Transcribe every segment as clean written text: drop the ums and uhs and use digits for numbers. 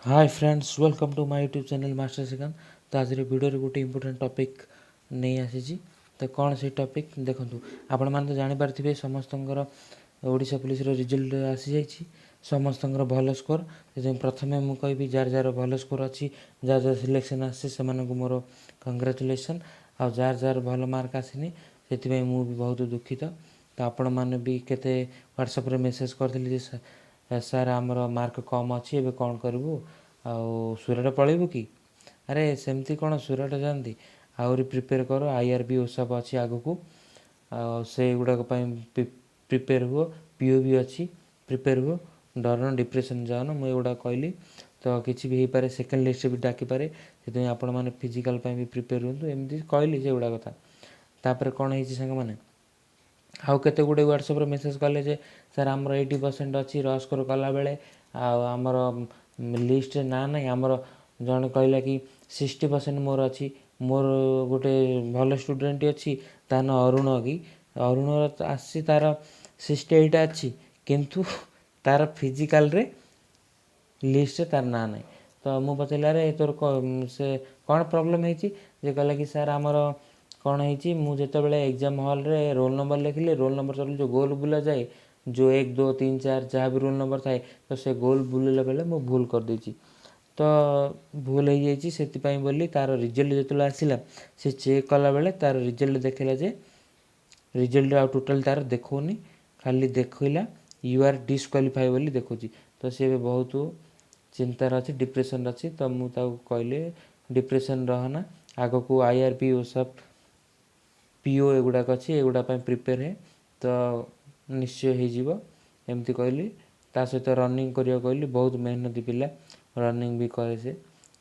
Hi friends, welcome to my YouTube channel Master Srikanth. ତ ଆଜିର ଭିଡ଼ିଓରେ ଗୋଟେ ଇମ୍ପୋର୍ଟାଣ୍ଟ ଟପିକ୍ ନେଇ ଆସିଛି। ତ କ'ଣ ସେଇ ଟପିକ୍ ଦେଖନ୍ତୁ। ଆପଣମାନେ ତ ଜାଣିପାରିଥିବେ, ସମସ୍ତଙ୍କର ଓଡ଼ିଶା ପୋଲିସର ରେଜଲ୍ଟ ଆସିଯାଇଛି, ସମସ୍ତଙ୍କର ଭଲ ସ୍କୋର୍। ସେଥିପାଇଁ ପ୍ରଥମେ ମୁଁ କହିବି, ଯାହାର ଯାହାର ଭଲ ସ୍କୋର୍ ଅଛି, ଯାହାର ଯାହାର ସିଲେକ୍ସନ୍ ଆସିଛି, ସେମାନଙ୍କୁ ମୋର କଂଗ୍ରାଚୁଲେସନ୍। ଆଉ ଯାହାର ଯାହାର ଭଲ ମାର୍କ ଆସିନି, ସେଥିପାଇଁ ମୁଁ ବି ବହୁତ ଦୁଃଖିତ। ତ ଆପଣମାନେ ବି କେତେ ହ୍ୱାଟ୍ସଆପ୍ରେ ମେସେଜ୍ କରିଥିଲେ ଯେ ସାର୍, ଆମର ମାର୍କ କମ୍ ଅଛି, ଏବେ କ'ଣ କରିବୁ ଆଉ ସୁରାଟ ପଳେଇବୁ କି? ଆରେ, ସେମିତି କ'ଣ ସୁରାଟ ଯାଆନ୍ତି? ଆହୁରି ପ୍ରିପେୟାର କର। ଆଇଆର୍ବି, ଓସାପ ଅଛି ଆଗକୁ, ଆଉ ସେଇଗୁଡ଼ାକ ପାଇଁ ପ୍ରିପେୟାର ହୁଅ। ପିଓ ବି ଅଛି, ପ୍ରିପେୟାର ହୁଅ। ଡରନା, ଡିପ୍ରେସନ୍ ଯାଅନା। ମୁଁ ଏଗୁଡ଼ାକ କହିଲି। ତ କିଛି ବି ହେଇପାରେ, ସେକେଣ୍ଡ ଲିଷ୍ଟରେ ବି ଡାକିପାରେ, ସେଥିପାଇଁ ଆପଣମାନେ ଫିଜିକାଲ୍ ପାଇଁ ବି ପ୍ରିପେୟାର ହୁଅନ୍ତୁ। ଏମିତି କହିଲି ସେଗୁଡ଼ା କଥା। ତାପରେ କ'ଣ ହେଇଛି ସାଙ୍ଗମାନେ, ଆଉ କେତେ ଗୁଡ଼ିଏ ହ୍ୱାଟ୍ସଆପ୍ରେ ମେସେଜ୍ କଲେ ଯେ ସାର୍, ଆମର 80% ଅଛି ର ସ୍କୋର୍ କଲାବେଳେ, ଆଉ ଆମର ଲିଷ୍ଟରେ ନାଁ ନାହିଁ। ଆମର ଜଣେ କହିଲା କି 60% ମୋର ଅଛି। ମୋର ଗୋଟେ ଭଲ ଷ୍ଟୁଡ଼େଣ୍ଟ ଅଛି, ତା ନାଁ ଅରୁଣ। କି ଅରୁଣର ଆସିଛି, ତାର 68 ଅଛି, କିନ୍ତୁ ତାର ଫିଜିକାଲରେ ଲିଷ୍ଟରେ ତାର ନାଁ ନାହିଁ। ତ ମୁଁ ପଚାରିଲି, ଆରେ, ତୋର ସେ କ'ଣ ପ୍ରୋବ୍ଲେମ୍ ହେଇଛି? ଯେ କହିଲା କି ସାର୍, ଆମର କ'ଣ ହେଇଛି, ମୁଁ ଯେତେବେଳେ ଏକ୍ଜାମ୍ ହଲ୍ରେ ରୋଲ୍ ନମ୍ବର ଲେଖିଲି, ରୋଲ୍ ନମ୍ବର ଯେଉଁ ଗୋଲ ବୁଲାଯାଏ, ଯେଉଁ 1, 2, 3, 4 ଯାହା ବି ରୋଲ୍ ନମ୍ବର ଥାଏ, ତ ସେ ଗୋଲ ବୁଲିଲା ବେଳେ ମୁଁ ଭୁଲ କରିଦେଇଛି। ତ ଭୁଲ ହେଇଯାଇଛି, ସେଥିପାଇଁ ବୋଲି ତାର ରେଜଲ୍ଟ ଯେତେବେଳେ ଆସିଲା, ସେ ଚେକ୍ କଲାବେଳେ ତାର ରେଜଲ୍ଟ ଦେଖେଇଲା ଯେ ରେଜଲ୍ଟ ଆଉ ଟୋଟାଲ୍ ତାର ଦେଖାଉନି, ଖାଲି ଦେଖେଇଲା "you are disqualify" ବୋଲି ଦେଖୁଛି। ତ ସେ ଏବେ ବହୁତ ଚିନ୍ତାରେ ଅଛି, ଡିପ୍ରେସନ୍ରେ ଅଛି। ତ ମୁଁ ତାକୁ କହିଲି, ଡିପ୍ରେସନ୍ ରହନା, ଆଗକୁ ଆଇଆର୍ବି, ଓସାପ, ପିଓ ଏଗୁଡ଼ାକ ଅଛି, ଏଗୁଡ଼ା ପାଇଁ ପ୍ରିପେୟାର ହେ, ତ ନିଶ୍ଚୟ ହେଇଯିବ, ଏମିତି କହିଲି। ତା ସହିତ ରନିଂ କରିବାକୁ କହିଲି। ବହୁତ ମେହନତି ପିଲା, ରନିଂ ବି କରେ ସେ।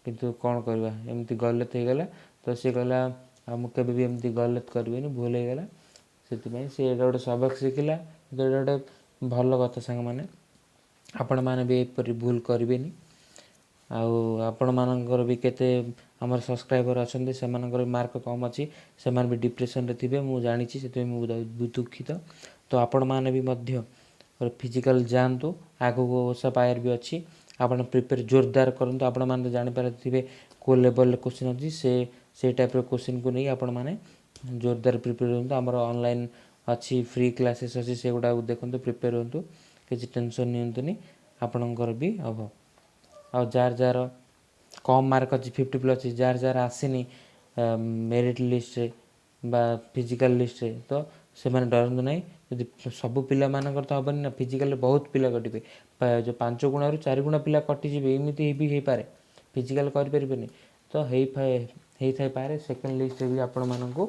କିନ୍ତୁ କ'ଣ କରିବା, ଏମିତି ଗଲତ ହେଇଗଲା। ତ ସେ କହିଲା, ଆଉ ମୁଁ କେବେ ବି ଏମିତି ଗଲତ କରିବିନି, ଭୁଲ ହେଇଗଲା। ସେଥିପାଇଁ ସେ ଏଇଟା ଗୋଟେ ସବକ ଶିଖିଲା। ଏଇଟା ଗୋଟେ ଭଲ କଥା ସାଙ୍ଗମାନେ, ଆପଣମାନେ ବି ଏପରି ଭୁଲ କରିବେନି। ଆଉ ଆପଣମାନଙ୍କର ବି କେତେ ଆମର ସବସ୍କ୍ରାଇବର୍ ଅଛନ୍ତି, ସେମାନଙ୍କର ବି ମାର୍କ କମ୍ ଅଛି, ସେମାନେ ବି ଡିପ୍ରେସନ୍ରେ ଥିବେ, ମୁଁ ଜାଣିଛି। ସେଥିପାଇଁ ମୁଁ ଦୁଃଖିତ। ତ ଆପଣମାନେ ବି ମଧ୍ୟ ଫିଜିକାଲ୍ ଯାଆନ୍ତୁ। ଆଗକୁ ଓସାପ, ଆଇଆର୍ବି ଅଛି, ଆପଣ ପ୍ରିପେୟାର ଜୋରଦାର କରନ୍ତୁ। ଆପଣମାନେ ତ ଜାଣିପାରିଥିବେ କେଉଁ ଲେବଲ୍ରେ କୋଶ୍ଚିନ୍ ଅଛି। ସେଇ ଟାଇପ୍ର କୋଶ୍ଚିନ୍କୁ ନେଇ ଆପଣମାନେ ଜୋରଦାର ପ୍ରିପେୟାର ହୁଅନ୍ତୁ। ଆମର ଅନଲାଇନ୍ ଅଛି, ଫ୍ରି କ୍ଲାସେସ୍ ଅଛି, ସେଗୁଡ଼ାକୁ ଦେଖନ୍ତୁ, ପ୍ରିପେୟାର ହୁଅନ୍ତୁ। କିଛି ଟେନସନ୍ ନିଅନ୍ତୁନି, ଆପଣଙ୍କର ବି ହେବ। ଆଉ ଯାହାର ଯାହାର କମ୍ ମାର୍କ ଅଛି, 50+ ଅଛି, ଯାହାର ଯାହାର ଆସିନି ମେରିଟ୍ ଲିଷ୍ଟରେ ବା ଫିଜିକାଲ୍ ଲିଷ୍ଟରେ, ତ ସେମାନେ ଡରନ୍ତୁ ନାହିଁ। ଯଦି ସବୁ ପିଲାମାନଙ୍କର ତ ହେବନି ନା, ଫିଜିକାଲରେ ବହୁତ ପିଲା କଟିବେ। ଯେଉଁ 5 ଗୁଣାରୁ 4 ଗୁଣା ପିଲା କଟିଯିବେ, ଏମିତି ବି ହେଇପାରେ, ଫିଜିକାଲ୍ କରିପାରିବେନି। ତ ହେଇଥାଇପାରେ, ସେକେଣ୍ଡ ଲିଷ୍ଟରେ ବି ଆପଣମାନଙ୍କୁ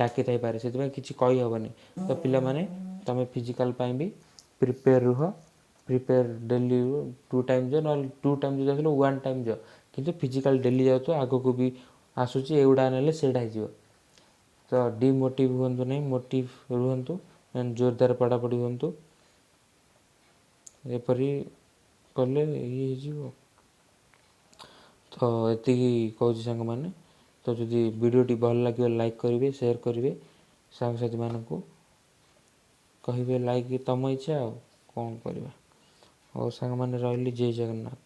ଡାକିଥାଇପାରେ, ସେଥିପାଇଁ କିଛି କହିହେବନି। ତ ପିଲାମାନେ, ତୁମେ ଫିଜିକାଲ୍ ପାଇଁ ବି ପ୍ରିପେୟାର ରୁହ। ପ୍ରିପେୟାର ଡେଲି ଟୁ ଟାଇମ୍ ଯାଅ, ନହେଲେ ଟୁ ଟାଇମ୍ ଯାଉଥିଲେ ୱାନ୍ ଟାଇମ୍ ଯାଅ, କିନ୍ତୁ ଫିଜିକାଲ୍ ଡେଲି ଯାଉଥିବ। ଆଗକୁ ବି ଆସୁଛି, ଏଗୁଡ଼ା ନେଲେ ସେଇଟା ହେଇଯିବ। ତ ଡିମୋଟିଭ୍ ହୁଅନ୍ତୁ ନାହିଁ, ମୋଟିଭ୍ ରୁହନ୍ତୁ, ଜୋରଦାର ପଢ଼ାପଢ଼ି ହୁଅନ୍ତୁ। ଏପରି କଲେ ଇଏ ହେଇଯିବ। ତ ଏତିକି କହୁଛି ସାଙ୍ଗମାନେ। ତ ଯଦି ଭିଡ଼ିଓଟି ଭଲ ଲାଗିବ, ଲାଇକ୍ କରିବେ, ସେୟାର କରିବେ, ସାଙ୍ଗସାଥିମାନଙ୍କୁ କହିବେ ଲାଇକ୍, ତୁମ ଇଚ୍ଛା, ଆଉ କ'ଣ କରିବା। ହଉ ସାଙ୍ଗମାନେ, ରହିଲି। ଜୟ ଜଗନ୍ନାଥ।